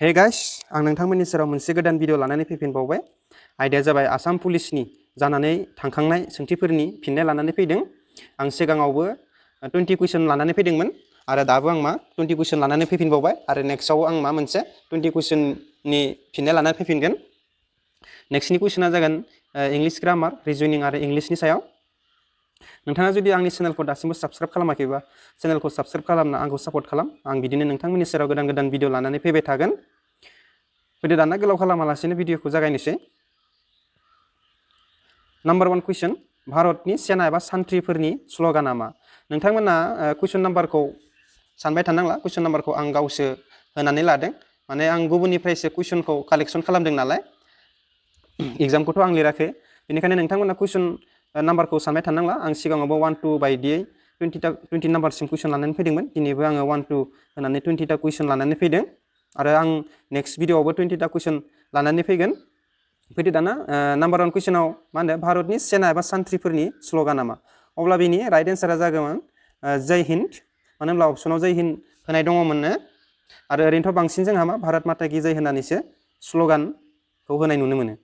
Hey guys आं नोंथांमोननि सेराव मोनसे गोदान भिडिअ लानानै फैफिनबावबाय। आयदाया जाबाय आसाम पुलिसनि जानानै थांखांनाय सोंथिफोरनि फिननाय लानानै फैदों। आं सिगाङावबो 20 कुइसन लानानै फैदोंमोन आरो दाबो आं 20 कुइसन लानानै फैफिनबावबाय आरो नेक्स्टआव आं मोनसे 20 कुइसननि फिननाय लानानै फैफिनगोन। नेक्स्टनि कुइसना जागोन इंलिश ग्रामार, रिजनिं आरो इंलिशनि सायाव। नोंथाङा जुदि आंनि चेनेलखौ दासिमबो साबस्क्राइब खालामाखैबा चेनेलखौ साबस्क्राइब खालामना आंखौ सापर्ट खालाम। आं बिदिनो नोंथांमोननि सेराव गोदान गोदान भिडिअ लानानै फैबाय थागोन। फैदो दाना गोलाव खालामालासिनो भिडिअखौ जागायनोसै। नाम्बार 1 कुइसन, भारतनि सेना एबा सान्थ्रिफोरनि स्ल'गाना मा? नोंथांमोना कुइसन नाम्बारखौ सानबाय थानांला, कुइसन नाम्बारखौ आं गावसो होनानै लादों। माने आं गुबुननिफ्रायसो कुइसनखौ कालेक्सन खालामदों नालाय, एग्जामखौथ' आं लिराखै। बेनिखायनो नोंथांमोना कुइसन नाम्बारखौ सानबाय थानांला। आं सिगाङावबो 1-2 बायदियै 20 नाम्बारसिम कुइसन लानानै फैदोंमोन। दिनैबो आङो 1-2 होनानै 20टा कुइसन लानानै फैदों आरो आं नेक्स्ट भिडिअआवबो 20टा कुइसन लानानै फैगोन। फैदो दाना नाम्बार 1 कुइसनाव मा होनो, भारतनि सेना एबा सान्थ्रिफोरनि स्ल'गाना मा? अब्ला बेनि राइट एन्सारा जागोन जय हिन्द। मानो होनब्ला अपसनाव जय हिन्द होनाय दङमोननो आरो ओरैनोथ' बांसिन जोंहा भारत माता की जय होननानैसो स्ल'गानखौ होनाय नुनो मोनो।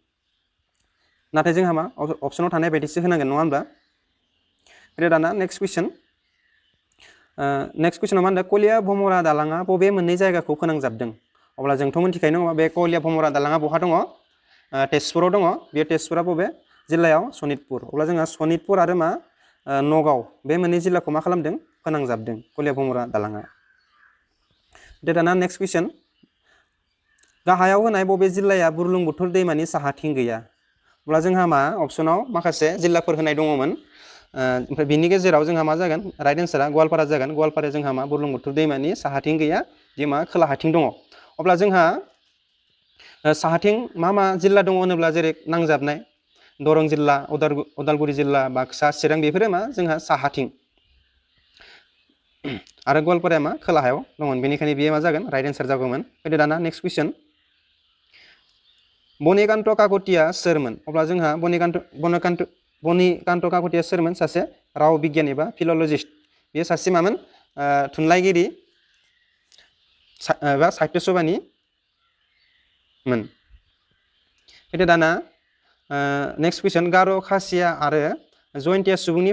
नाथाय जोंहा अपसनाव थानाय बायदिसो होनांगोन, नङा होनब्ला? फैदो दाना नेक्स्ट कुइसन। नेक्स्ट कुइसनाव मा होनदों, कलिया भमरा दालाङा बबे मोननै जायगाखौ फोनांजाबदों? अब्ला जोंथ' मिथिखायो नङा बे कलिया भमरा दालाङा बहा दङ? तेजपुराव दङ। बे तेजपुरा बबे जिल्लायाव? सनितपुर। अब्ला जोंहा सनितपुर आरो नगाव बे मोननै जिल्लाखौ मा खालामदों? फोनांजाबदों कलिया भमरा दालाङा। दे दाना नेक्स्ट कुइसन, गाहायाव होनाय बबे जिल्लाया बुरलुंबुथुर दैमानि साहाथिं गैया? अब्ला जोंहा अपसनाव माखासे जिल्लाफोर होनाय दङमोन। ओमफ्राय बिनि गेजेराव जोंहा मा जागोन? राइट एन्सारा गवालपारा जागोन। गवालपाराया जोंहा बुरलुंबुथुर दैमानि साहाथिं गैया, बे खोलाहाथिं दङ। अब्ला जोंहा साहाथिं मा जिल्ला दङ होनोब्ला, जेरै नांजाबनाय दरं जिल्ला, उदालगुरि जिल्ला, बाक्सा, चिरां, बेफोरो जोंहा साहाथिं आरो गवालपाराया खोलाहायाव दंमोन। बेनिखायनो बेयो मा जागोन? राइट एन्सार जागौमोन। फैदो दाना नेक्स्ट कुइसन, बनिकान्त काकतिया सोरमोन? अब्ला जोंहा बनिकान्त काकतिया सोरमोन? सासे राव बिगियान एबा फिल'लजिस्ट। बेयो सासे थुनलाइगिरि एबा साहित्य सभानिमोन। फैदो दाना नेक्स्ट कुइसन, गार', खासिया आरो जयन्तिया सुबुंनि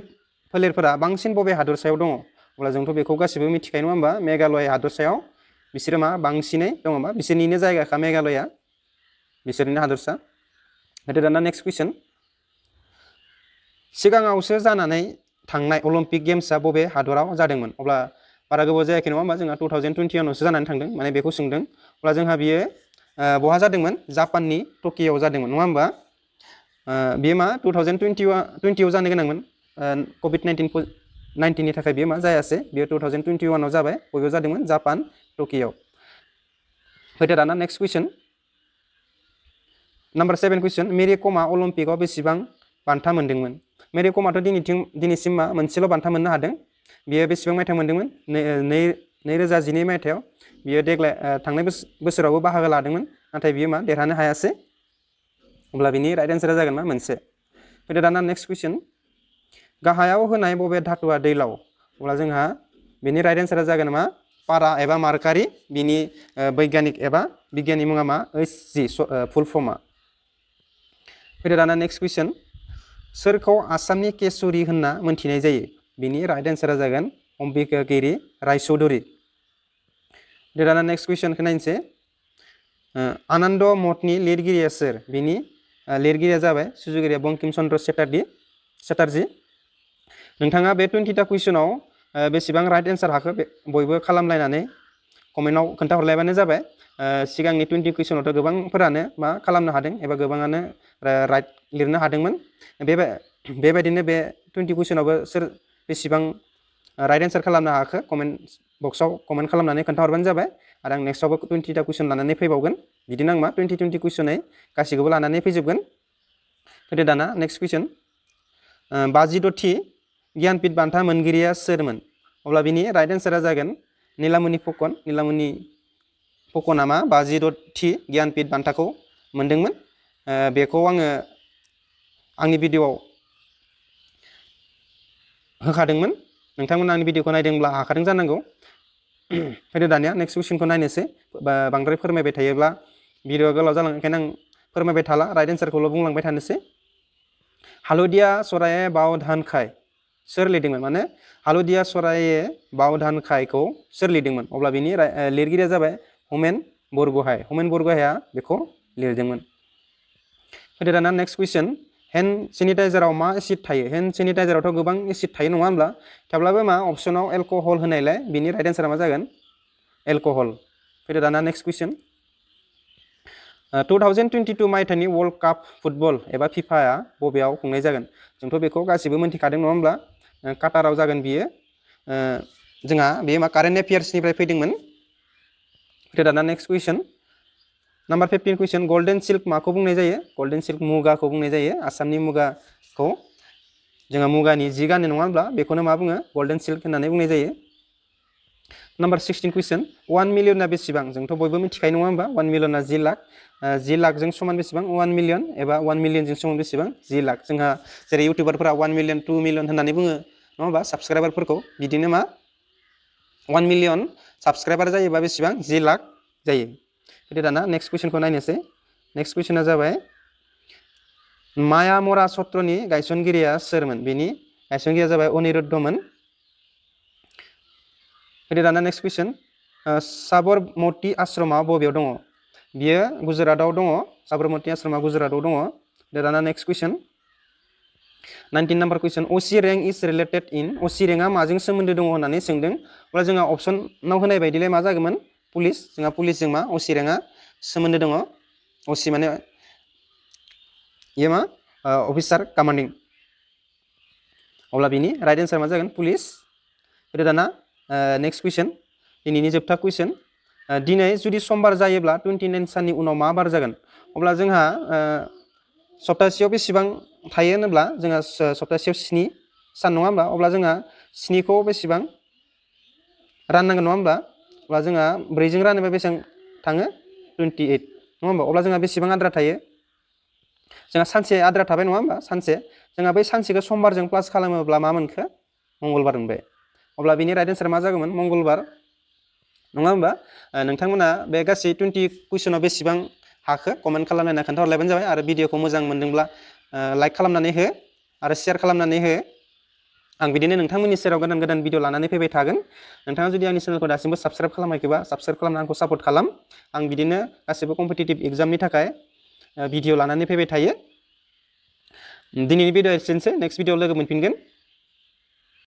फोलेरफोरा बांसिन बबे हादरसायाव दङ? अब्ला जोंथ' बेखौ गासिबो मिथिखायो, नङा होमबा? मेघालय हादरसायाव बिसोरो बांसिनै दङ। बिसोरनिनो जायगाखा मेघालया, बिसोरनिनो हादरसा। फैदो दाना नेक्स्ट कुइसन, सिगाङावसो जानानै थांनाय अलिम्पिक गेम्सआ बबे हादराव जादोंमोन? अब्ला बारा गोबाव जायाखै, नङा होमबा? जोंहा 2021आवसो जानानै थांदों, माने बेखौ सोंदों। अब्ला जोंहा बियो बहा जादोंमोन? जापाननि टकिय'आव जादोंमोन, नङा होमबा? बेयो 2020आव जानो गोनांमोन। कभिड-19नि थाखाय बेयो जायासै। बेयो 2021आव जाबाय। बबेयाव जादोंमोन? जापान, टकिय'आव। फैदो दाना नेक्स्ट कुइसन, नाम्बार 7 कुइसन, मेरि कमआ अलिम्पिकआव बेसेबां बान्था मोनदोंमोन? मेरि कमआथ' दिनैसिम मोनसेल' बान्था मोननो हादों। बियो बेसेबां मायथाइयाव मोनदोंमोन? 2012 मायथाइयाव। बियो देग्लाय थांनाय बोसोरावबो बाहागो लादोंमोन, नाथाय बियो देरहानो हायासै। अब्ला बिनि राइट एन्सारा जागोन मोनसे। फैदो दाना नेक्स्ट कुइसन, गाहायाव होनाय बबे धातुआ दैलाव? अब्ला जोंहा बिनि राइट एन्सारा जागोन पारा एबा मार्कारि। बिनि बैग्यानिक एबा बिगियाननि मुङा HG, फुल फर्मआ। फैदो दाना नेक्स्ट कुइसन, सोरखौ आसामनि केसुरि होनना मोनथिनाय जायो? बिनि राइट एन्सारा जागोन अम्बिकागिरि रायचौधुरी। फैदो दाना नेक्स्ट कुइसनखौ नायनोसै, आनन्द मठनि लिरगिरिया सोर? बिनि लिरगिरिया जाबाय सुजुगिरिया बंकिम चन्द्र चेटार्जी। नोंथाङा बे 20टा कुइसनाव बेसेबां राइट एन्सार हाखो बयबो खालामलायनानै कमेन्टआव खोन्थाहरलायबानो जाबाय। सिगांनि 20 कुइसनावथ' गोबांफोरानो खालामनो हादों एबा गोबाङानो राइट लिरनो हादोंमोन। बेबायदिनो बे 20 कुइसनावबो सोर बेसेबां राइट एन्सार खालामनो हाखो कमेन्ट बक्सआव कमेन्ट खालामनानै खोन्थाहरबानो जाबाय। आरो आं नेक्स्टआवबो 20टा कुइसन लानानै फैबावगोन। बिदिनो आं 20 कुइसनै गासैखौबो लानानै फैजोबगोन। फैदो दाना नेक्स्ट कुइसन, 52थि गियानपीठ बान्था मोनगिरिया सोरमोन? अब्ला बिनि राइट एन्सारा जागोन नीलामणि फुकन। नीलामणि फुकना 52थि गियानपीठ बान्थाखौ मोनदोंमोन। बेखौ आङो आंनि भिडिअआव होखादोंमोन। नोंथांमोना आंनि भिडिअखौ नायदोंब्ला हाखादों जानांगौ। फैदो दानिया नेक्स्ट कुइसनखौ नायनोसै बांद्राय फोरमायबाय थायोब्ला भिडिअ गोलाव जालाङो ओंखायनो आं फोरमायबाय थाला राइट एन्सारखौल' बुंलांबाय थानोसै हालदिया सराये बाव धान खाय सोर लिरदोंमोन माने हालदिया सराये बाव धान खायखौ सोर लिरदोंमोन अब्ला बिनि लिरगिरिया जाबाय होमेन बरग'हाइआ बेखौ लिरदोंमोन फैदो दाना नेक्स्ट कुइसन हेन्ड सेनिटाइजाराव मा एसिड थायो हेन्ड सेनिटाइजारावथ' गोबां एसिड थायो नङा होमब्ला थेवब्लाबो मा अपसनाव एलकहल होनायलाय बिनि राइट एन्सारा मा जागोन एलकहल फैदो दाना नेक्स्ट कुइसन 2022 मायथाइनि वर्ल्ड काप फुटबल एबा फिफाया बबेयाव खुंनाय जागोन जोंथ' बेखौ गासिबो मोनथिखादों नङा होमब्ला काटाराव जागोन बियो जोंहा बे मा कारेन्ट एफेयार्सनिफ्राय फैदोंमोन फैदो दाना नेक्स्ट कुइसन नम्बर 15 कुइसन गल्डेन सिल्क माखौ बुंनाय जायो गल्डेन सिल्क मुगाखौ बुंनाय जायो आसामनि मुगाखौ जोंहा मुगानि जि गानो नङा होमब्ला बेखौनो मा बुङो गल्डेन सिल्क होननानै बुंनाय जायो नम्बर 16 कुइसन 1 मिलियना बेसेबां जोंथ' बयबो मिथिखायो नङा होमबा 1 मिलियना 10 लाखजों समान बेसेबां 1 मिलियन एबा 1 मिलियनजों समान बेसेबां 10 लाख जोंहा जेरै इउटिउबारफोरा 1 मिलियन 2 मिलियन होननानै बुङो नङा होमबा साबस्क्राइबारफोरखौ बिदिनो मा 1 मिलियन साबस्क्राइबार जायोबा बेसेबां 10 लाख जायो फैदो दाना नेक्स्ट कुइसनखौ नायनोसै नेक्स्ट कुइसना जाबाय माया मरा सत्रनि गायसनगिरिया सोरमोन बिनि गायसनगिरिया जाबाय अनिरुद्धमोन फैदो दाना नेक्स्ट कुइसन साबरमती आश्रमा बबेयाव दङ बियो गुजरातआव दङ साबरमती आश्रमा गुजरातआव दङ दाना नेक्स्ट कुइसन 19 नम्बर कुइसन असी रेंक इज रिलेटेड इन असी रेंकआ माजों सोमोन्दो दङ होननानै सोंदों अब्ला जोंहा अपसनाव होनाय बायदिलाय मा जागौमोन पुलिस जोंहा पुलिसजों मा असी रेंकआ सोमोन्दो दङ असी माने ये मा अफिसार कमान्डिं अब्ला बिनि राइट एन्सार मा जागोन पुलिस फैदो दाना नेक्स्ट कुइसन दिनैनि जोबथा कुइसन दिनै जुदि समबार जायोब्ला 29 साननि उनाव मा बार जागोन अब्ला जोंहा सप्तासेयाव बेसेबां थायो होनोब्ला जोंहा सप्तासेयाव 7 सान नङा होमब्ला अब्ला जोंहा 7खौ बेसेबां राननांगोन नङा होमब्ला अब्ला जोंहा 4जों रानोबा बेसेबां थाङो 28 नङा होमबा अब्ला जोंहा बेसेबां आद्रा थायो जोंहा सानसे आद्रा थाबाय नङा होमबा सानसे जोंहा बै सानसेखौ समबारजों प्लास खालामोब्ला मा मोनखो मंगलबार मोनबाय अब्ला बिनि राइट एन्सार मा जागौमोन मंगलबार नङा होमबा नोंथांमोना बे गासै 20 कुइसनाव बेसेबां हाखो कमेन्ट खालामनानै खोन्थाहरलायबानो जाबाय आरो भिडिअखौ मोजां मोनदोंब्ला लाइक खालामनानै हो आरो शेयार खालामनानै हो आं बिदिनो नोंथांमोननि सेराव गोदान गोदान भिडिअ लानानै फैबाय थागोन नोंथाङा जुदि आंनि चेनेलखौ दासिमबो साबस्क्राइब खालामाखैबा साबस्क्राइब खालामना आंखौ सापर्ट खालाम आं बिदिनो गासिबो कम्पिटिटिभ एग्जामनि थाखाय भिडिअ लानानै फैबाय थायो दिनैनि भिडिअ एसेनोसै नेक्स्ट भिडिअ लोगो मोनफिनगोन